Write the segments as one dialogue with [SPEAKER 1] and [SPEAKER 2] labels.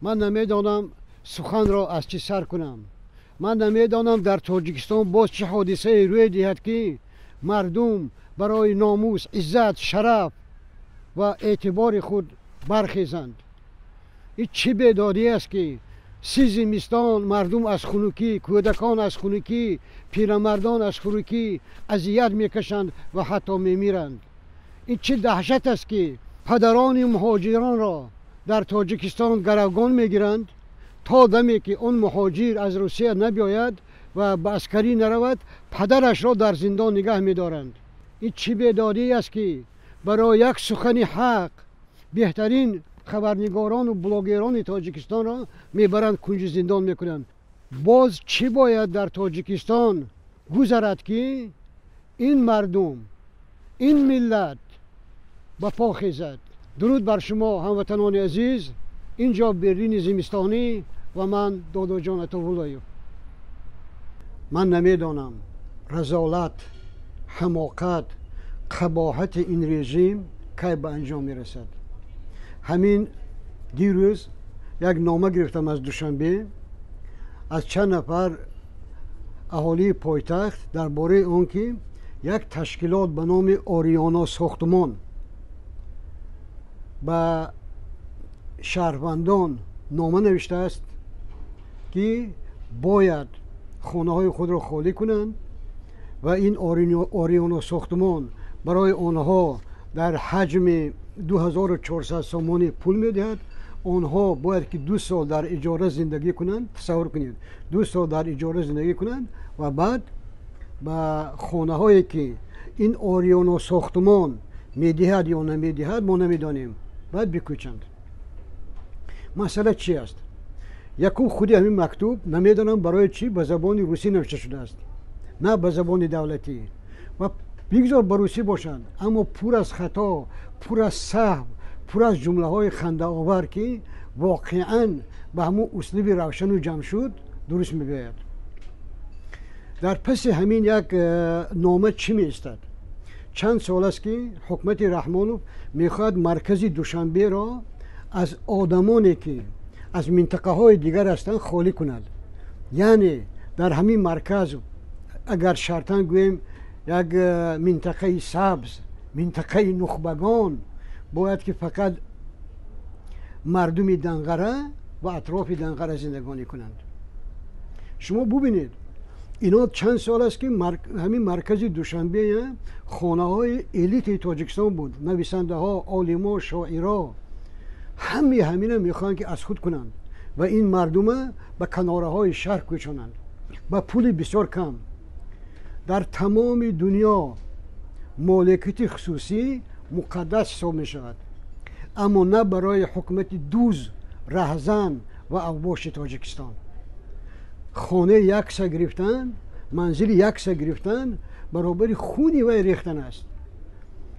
[SPEAKER 1] Ман намедонам суханро аз чӣ сар кунам. Ман намедонам дар Тоҷикистон боз чӣ ҳодисае рӯй диҳад, ки мардум барои номус, иззат, шараф ва эътибори худ бархезанд. Ин чӣ бедодӣ аст, ки си зимистон мардум аз хунукӣ, кӯдакон аз хунукӣ, пирамардон аз хунукӣ азият мекашанд ва ҳатто мемиранд. Ин чӣ даҳшат аст, ки падарони муҳоҷиронро дар Тоҷикистон гаравгон мегиранд, то даме ки он муҳоҷир аз Русия набиёяд ва ба аскарӣ наравад, падарашро дар зиндон нигаҳ медоранд. Ин чӣ бедодӣ аст, ки барои як сухани ҳақ беҳтарин хабарнигорону блогерони Тоҷикистонро мебаранд, кунҷи зиндон мекунанд. Боз чӣ бояд дар Тоҷикистон гузарад, ки ин мардум, ин миллат ба по хезад? Дуруд бар шумо, ҳамватанони азиз. Инҷо Берлини зимистонӣ ва ман Додоҷон Атовуллоев. Ман намедонам разолат, ҳамоқат, қабоҳати ин режим кай ба анҷом мерасад. Ҳамин дирӯз як нома гирифтам аз Душанбе аз чанд нафар аҳолии пойтахт дар бораи он ки як ташкилот ба номи Ориёно сохтмон ба шаҳрвандон нома навиштааст, ки бояд хонаҳои худро холӣ кунанд ва ин Ориёно сохтмон барои онҳо дар ҳаҷми 2400 сомонӣ пул медиҳад. Онҳо бояд ки 2 сол дар иҷора зиндагӣ кунанд. Тасаввур кунед, 2 сол дар иҷора зиндагӣ кунанд ва баъд ба хонаҳое ки ин Ориёно сохтмон медиҳад ё намедиҳад, мо намедонем, бояд бикӯчанд. Масъала чи аст? Якум, худи ҳамин мактуб намедонам барои чӣ ба забони русӣ навишта шудааст, на ба забони давлатӣ. Ва бигзор ба русӣ бошанд, аммо пур аз хато, пур аз саҳв, пур аз ҷумлаҳои хандаовар, ки воқеан ба ҳамун услуби равшану ҷамшуд дуруст мебиёяд. Дар паси ҳамин як нома чӣ меистад? Чанд сол аст, ки ҳукумати Раҳмонов мехоҳад маркази Душанберо аз одамоне ки аз минтақаҳои дигар ҳастанд холӣ кунад. Яъне дар ҳамин марказ, агар шартан гӯем, як минтақаи сабз, минтақаи нухбагон, бояд ки фақат мардуми Данғара ва атрофи Данғара зиндагонӣ кунанд. Шумо бубинед, ино чанд сол аст, ки ҳамин маркази Душанбе хонаҳои элитаи Тоҷикистон буд. Нависандаҳо, олимо, шоиро ҳамаи ҳамина мехоҳанд, ки аз худ кунанд ва ин мардума ба канораҳои шаҳр кӯчонанд ба пули бисёр кам. Дар тамоми дунё моликияти хусусӣ муқаддас ҳисоб мешавад, аммо на барои ҳукумати дуз, раҳзан ва авбоши Тоҷикистон. Хонаи якса гирифтан, манзили якса гирифтан баробари хуни вай рехтан аст.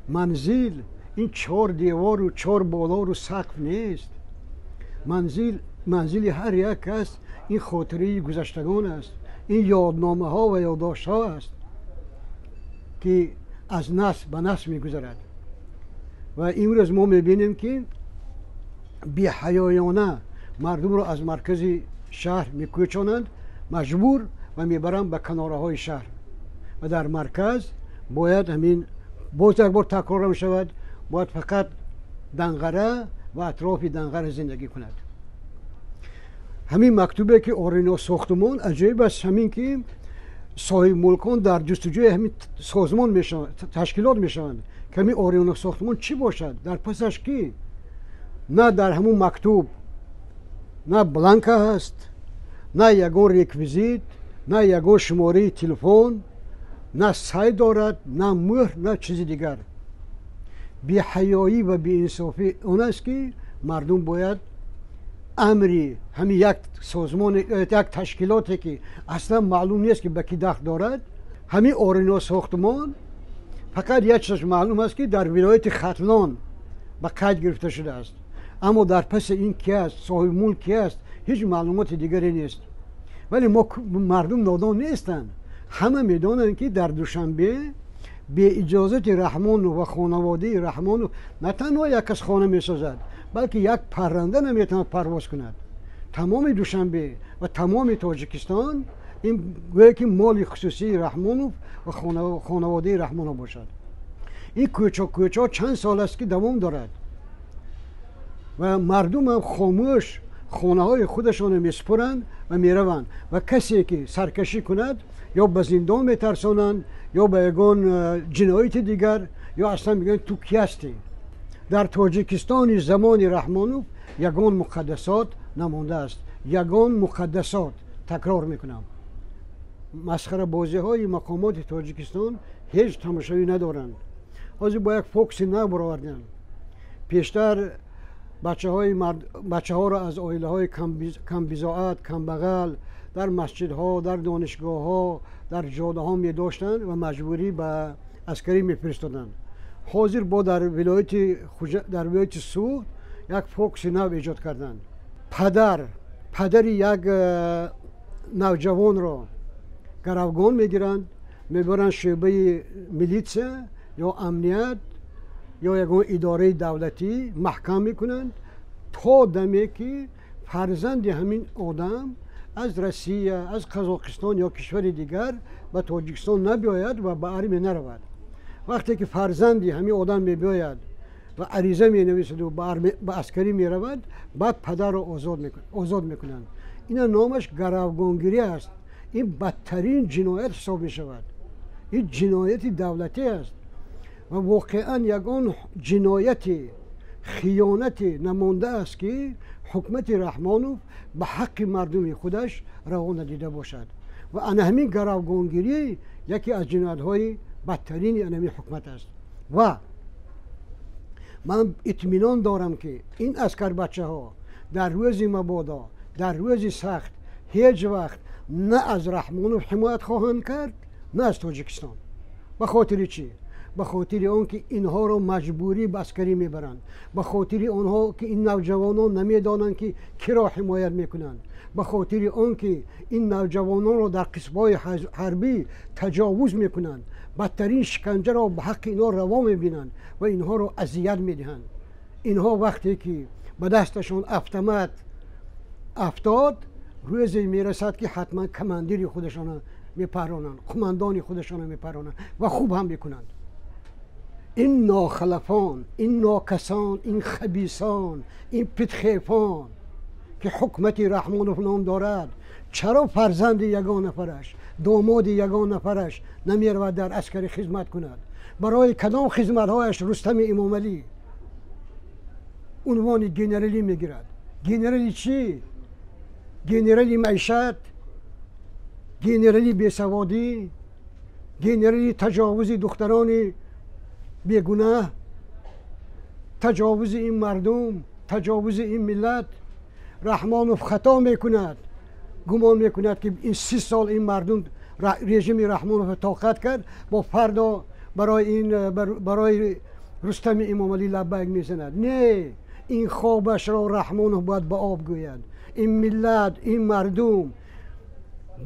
[SPEAKER 1] Манзил ин чор девору чор болору сақф нест. Манзил манзили ҳар як кас ин хотираи гузаштагон аст, ин ёдномаҳо ва ёддоштҳо аст, ки аз насл ба насл мегузарад. Ва имрӯз мо мебинем, ки беҳаёёна мардумро аз маркази шаҳр мекӯчонанд маҷбур ва мебаранд ба канораҳои шаҳр. Ва дар марказ бояд ҳамин боз як бор такрор мешавад, бояд фақат Данғара ва атрофи Данғара зиндагӣ кунад. Ҳамин мактубе ки Орино сохтмон, аҷоиб аст ҳамин ки соҳибмулкон дар ҷустуҷӯи ҳамин созмон мешаванд, ташкилот мешаванд, ки ҳамин Орино сохтмон чӣ бошад, дар пасаш кӣ? На дар ҳамун мактуб на бланка ҳаст, на ягон реквизит, на ягон шумораи телефон, на сайт дорад, на мӯҳр, на чизи дигар. Беҳаёӣ ва беинсофӣ он аст, ки мардум бояд амри ҳамин як созмон, як ташкилоте ки аслан маълум нест, ки ба кӣ дахл дорад. Ҳамин Орино сохтмон фақат як чизаш маълум аст, ки дар вилояти Хатлон ба қайд гирифта шудааст, аммо дар паси ин ки аст, соҳиби мулк ки аст, ҳеҷ маълумоти дигаре нест. Вале мо мардум нодон нестанд, ҳама медонанд, ки дар Душанбе беиҷозати Раҳмонов ва хонаводаи Раҳмонов на танҳо як кас хона месозад, балки як парранда наметавонад парвоз кунад. Тамоми Душанбе ва тамоми Тоҷикистон ин гӯё ки моли хусусии Раҳмонов ва хонаводаи Раҳмонов бошад. Ин кӯча чанд сол аст ки давом дорад ва мардум ҳам хомӯш хонаҳои худашонро месупуранд ва мераванд ва касе ки саркашӣ кунад ё ба зиндон метарсонанд ё ба ягон ҷинояти дигар, ё аслан мегӯянд ту кӣ ҳастӣ. Дар Тоҷикистони замони Раҳмонов ягон муқаддасот намондааст, ягон муқаддасот. Такрор мекунам, масхарабозиҳои мақомоти Тоҷикистон ҳеҷ тамошоӣ надоранд. Ҳозир бо як фокуси нав бароварданд. Пештар бачаҳоро аз оилаҳои камбизоат, камбағал дар масҷидҳо, дар донишгоҳҳо, дар ҷодаҳо медоштанд ва маҷбурӣ ба аскарӣ мефиристоданд. Ҳозир бо дар вилояти Суғд як фокуси нав эҷод карданд. Падари як навҷавонро гаравгон мегиранд, мебаранд шӯъбаи милитсия ё амният ё ягон идораи давлатӣ маҳкам мекунанд то даме ки фарзанди ҳамин одам аз Россия, аз Қазоқистон ё кишвари дигар ба Тоҷикистон набиёяд ва ба армия наравад. Вақте ки фарзанди ҳамин одам мебиёяд ва ариза менависаду ба аскарӣ меравад, баъд падарро озод мекунанд. Ина номаш гаравгонгирӣ аст. Ин бадтарин ҷиноят ҳисоб мешавад. Ин ҷинояти давлатӣ аст ва воқеан ягон ҷинояти хиёнате намондааст ки ҳукумати Раҳмонов ба ҳаққи мардуми худаш раво надида бошад. Ва ана ҳамин гаравгонгирӣ яке аз ҷиноятҳои бадтарини ана ҳамин ҳукумат аст. Ва ман итминон дорам ки ин аскарбачаҳо дар рӯзи мабодо, дар рӯзи сахт ҳеҷ вақт на аз Раҳмонов ҳимоят хоҳанд кард, на аз Тоҷикистон. Ба хотири чӣ? Ба хотири он ки инҳоро маҷбурӣ ба аскарӣ мебаранд, ба хотири онҳо ки ин навҷавонон намедонанд ки киро ҳимоят мекунанд, ба хотири он ки ин навҷавононро дар қисмҳои ҳарбӣ таҷовуз мекунанд, бадтарин шиканҷаро ба ҳаққи инҳо раво мебинанд ва инҳоро азият медиҳанд. Инҳо вақте ки ба дасташон автомат афтод, рӯзе мерасад ки ҳатман командири худашонро мепаронанд, қумандони худашонро мепаронанд ва хуб ҳам мекунанд. Ин нохалафон, ин нокасон, ин хабисон, ин питхефон ки ҳукумати Раҳмонов ном дорад, чаро фарзанди ягон нафараш, домоди ягон нафараш намеравад дар аскарӣ хизмат кунад? Барои кадом хизматҳояш Рустами Эмомалӣ унвони генералӣ мегирад? Генерали чӣ? Генерали маишат, генерали бесаводӣ, генерали таҷовузи духтарони бегунаҳ, таҷовузи ин мардум, таҷовузи ин миллат. Раҳмонов хато мекунад, гумон мекунад ки ин 30 сол ин мардум режими Раҳмоновро тоқат кард, бо фардо барои Рустами Эмомалӣ лаббайк мезанад. Не, ин хобашро Раҳмонов бояд ба об гӯяд. Ин миллат, ин мардум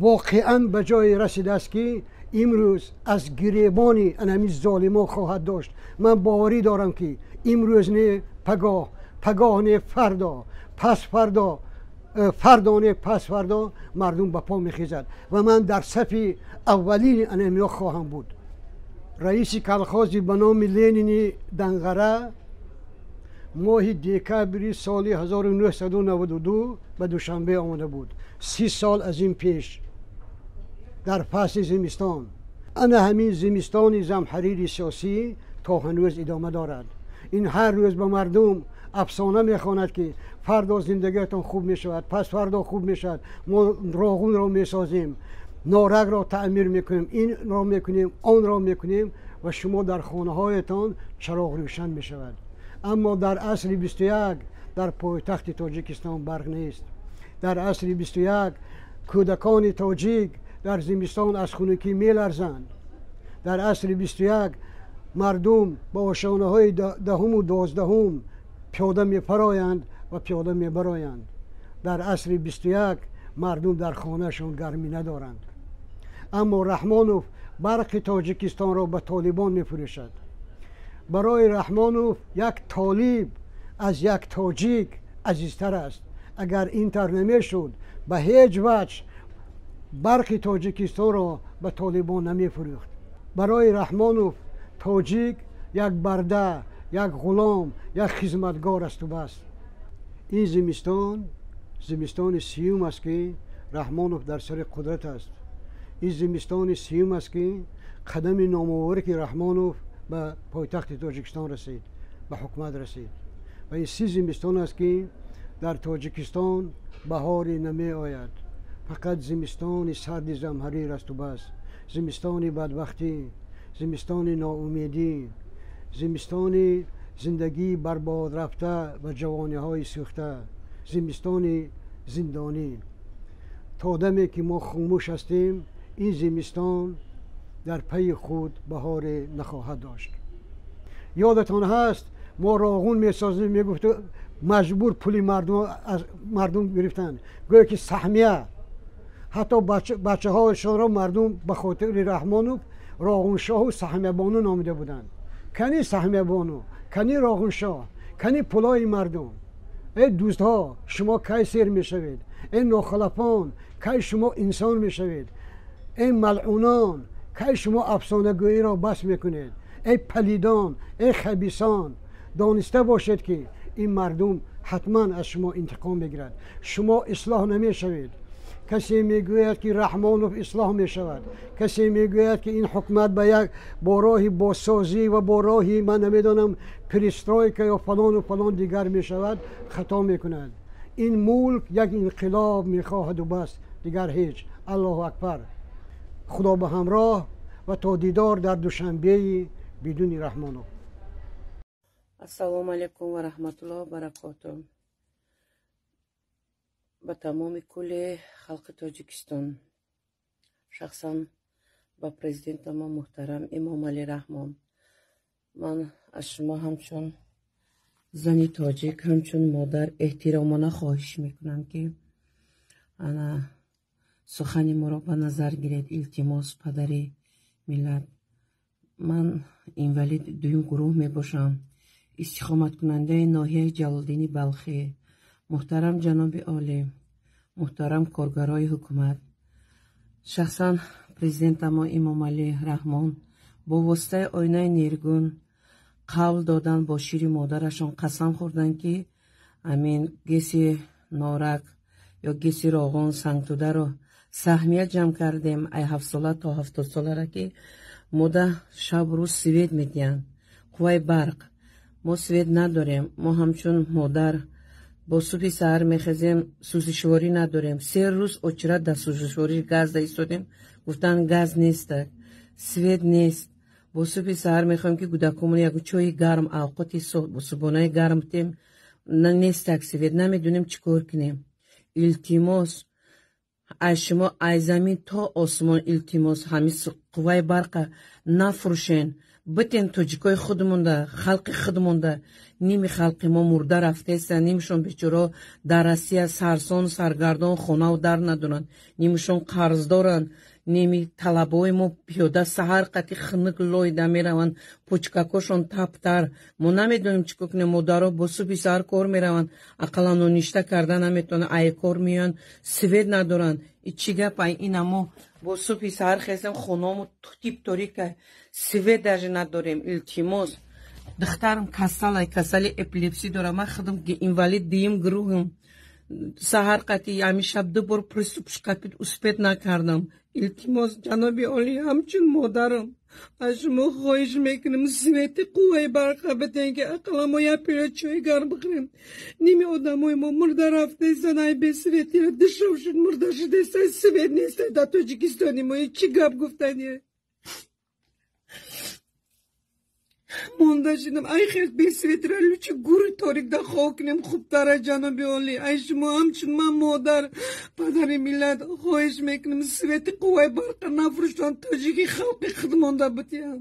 [SPEAKER 1] воқеан ба ҷое расидааст ки имрӯз аз гиребони анами золимон хоҳад дошт. Ман боварӣ дорам ки имрӯз не пагоҳ, пагоҳ не фардо, пас фардо, фардо не пас фардо мардум ба по мехезад ва ман дар сафи аввалини анамиҳо хоҳам буд. Раиси колхози ба номи Ленини Данғара моҳи декабри соли 1992 ба Душанбе омада буд. 30 сол аз ин пеш, дар фасли зимистон. Ана ҳамин зимистони замҳарири сиёсӣ то ҳанӯз идома дорад. Ин ҳар рӯз ба мардум афсона мехонад ки фардо зиндагиятон хуб мешавад, пас фардо хуб мешавад, мо роғунро месозем, норакро таъмир мекунем, инро мекунем, онро мекунем ва шумо дар хонаҳоятон чароғ рӯшан мешавад. Аммо дар асри 21 дар пойтахти Тоҷикистон барқ нест. Дар асри 21 кӯдакони тоҷик дар зимистон аз хунукӣ меларзанд. Дар асри 21 мардум ба ошонаҳои 10-уму 12-ум пиёда мепароянд ва пиёда мебароянд. Дар асри 21 мардум дар хонаашон гармӣ надоранд. Аммо Раҳмонов барқи Тоҷикистонро ба толибон мефурӯшад. Барои Раҳмонов як толиб аз як тоҷик азизтар аст. Агар ин тавр намешуд, ба ҳеҷ ваҷҳ барқи Тоҷикистонро ба Толибон намефурӯхт. Барои Раҳмонов тоҷик як барда, як ғулом, як хизматгор асту бас. Ин зимистон зимистони сиюм аст, ки Раҳмонов дар сари қудрат аст. Ин зимистони сиюм аст, ки қадами номувараки Раҳмонов ба пойтахти Тоҷикистон расид, ба ҳукумат расид. Ва ин 30 зимистон аст, ки дар Тоҷикистон баҳоре намеояд, фақат зимистони сарди замҳарир асту бас, зимистони бадбахтӣ, зимистони ноумедӣ, зимистони зиндагии барбод рафта ва ҷавониҳои сӯхта, зимистони зиндонӣ. То даме ки мо хомӯш ҳастем, ин зимистон дар пайи худ баҳоре нахоҳад дошт. Ёдатон ҳаст, мо Роғун месозем, мегуфт, маҷбур пули мардум аз мардум гирифтанд, гӯё ки саҳмия. Ҳатто бачаҳояшонро мардум ба хотири Раҳмонов Роғуншоҳу Саҳмиябону номида буданд. Кани Саҳмиябону, кани Роғуншоҳ, кани пулои мардум? Эй дӯстҳо, шумо кай сер мешавед? Эй нохалафон, кай шумо инсон мешавед? Эй малъунон, кай шумо афсонагӯиро бас мекунед? Эй палидон, эй хабисон, дониста бошед, ки ин мардум ҳатман аз шумо интиқом мегирад. Шумо ислоҳ намешавед. Касе мегӯяд, ки Раҳмонов ислоҳ мешавад, касе мегӯяд, ки ин ҳукумат ба як бо роҳи бозсозӣ ва бо роҳи, ман намедонам, перестройка ё фалону фалон дигар мешавад, хато мекунад. Ин мулк як инқилоб мехоҳаду бас, дигар ҳеҷ. Аллоҳу акбар. Худо ба ҳамроҳ ва то дидор дар Душанбеи бидуни Раҳмонов.
[SPEAKER 2] Ассалому алайкум ва раҳматуллоҳ ва баракоту ба тамоми кулли халқи Тоҷикистон, шахсан ба президентамо муҳтарам Эмомалӣ Раҳмон. Ман аз шумо ҳамчун зани тоҷик, ҳамчун модар эҳтиромона хоҳиш мекунам, ки ана сухани моро ба назар гиред. Илтимос, падари миллат. Ман инвалид дуюм гурӯҳ мебошам, истиқоматкунандаи ноҳияи Ҷалолиддини Балхӣ. Муҳтарам ҷаноби олӣ, муҳтарам коргарои ҳукумат, шахсан президентамо Эмомалӣ Раҳмон бо воситаи оинаи нергун қавл додан, бо шири модарашон қасам хӯрданд, ки амин ГЭСи Норак ё ГЭСи Роғун сангтударо саҳмия ҷамъ кардем, ай 7-сола то 70-солара, ки мода шаб рӯз свет медиҳанд, қувваи барқ. Мо свет надорем. Мо ҳамчун модар бо субҳи саҳар мехезем, сӯзишворӣ надорем. 3 рӯз очередь дар сӯзишворӣ газ истодем, гуфтанд, газ нестак, свет нест. Бо субҳи саҳар мехоҳем, ки кӯдакомон як чойи гарм, авқоти субҳонаи гарм тем, нестак свет. Намедонем, чӣ кор кунем. Илтимос аз шумо, ай замин то осмон илтимос, ҳамин қувваи барқа нафурӯшен, битен тоҷикои худмонда, халқи худмонда. Ними халқи мо мурда рафтаеста, нимшон бечоро дар Россия сарсон саргардон, хонаву дар надоранд, нимшон қарздоранд, ними талабаҳои мо пиёда саҳар қати хунук лойда мераванд, почкакошон таптар. Мо намедонем, чӣ кор кунем. Модаро бо субҳи саҳар кор мераванд, ақаллан ноништа карда наметавонанд, ай кор меоянд, свет надоранд. И чӣ гап ай ина? Мо бо субҳи саҳар хестем, хонамо тип торика, свет даже надорем. Илтимос, духтарам касалай, касали эпилепсӣ дорам. Ман худам инвалид дуюм гурӯҳам. Саҳар қати ами шаб ду бор приступ шқапид, успеть накардам. Илтимос, ҷаноби олӣ, ҳамчун модарам аз шумо хоҳиш мекунем, свети қувваи барқа битен, ки ақаллан мо як пиёла чойи гарм бихӯрем. Ними одамои мо мурда рафтаистанд ай бесвети, душов шуд, мурда шудаиста, свет неста дар Тоҷикистони мо. Чӣ гап гуфтание? Монда шудам. Ай хел бесветра лучше гури торикда хоб кунем хубтара. Ҷаноби олӣ, ай шумо ҳамчун ман модар, падари миллат хоҳиш мекунем, свети қувваи барқа нафурӯштан, тоҷики халқи худ монда битиям.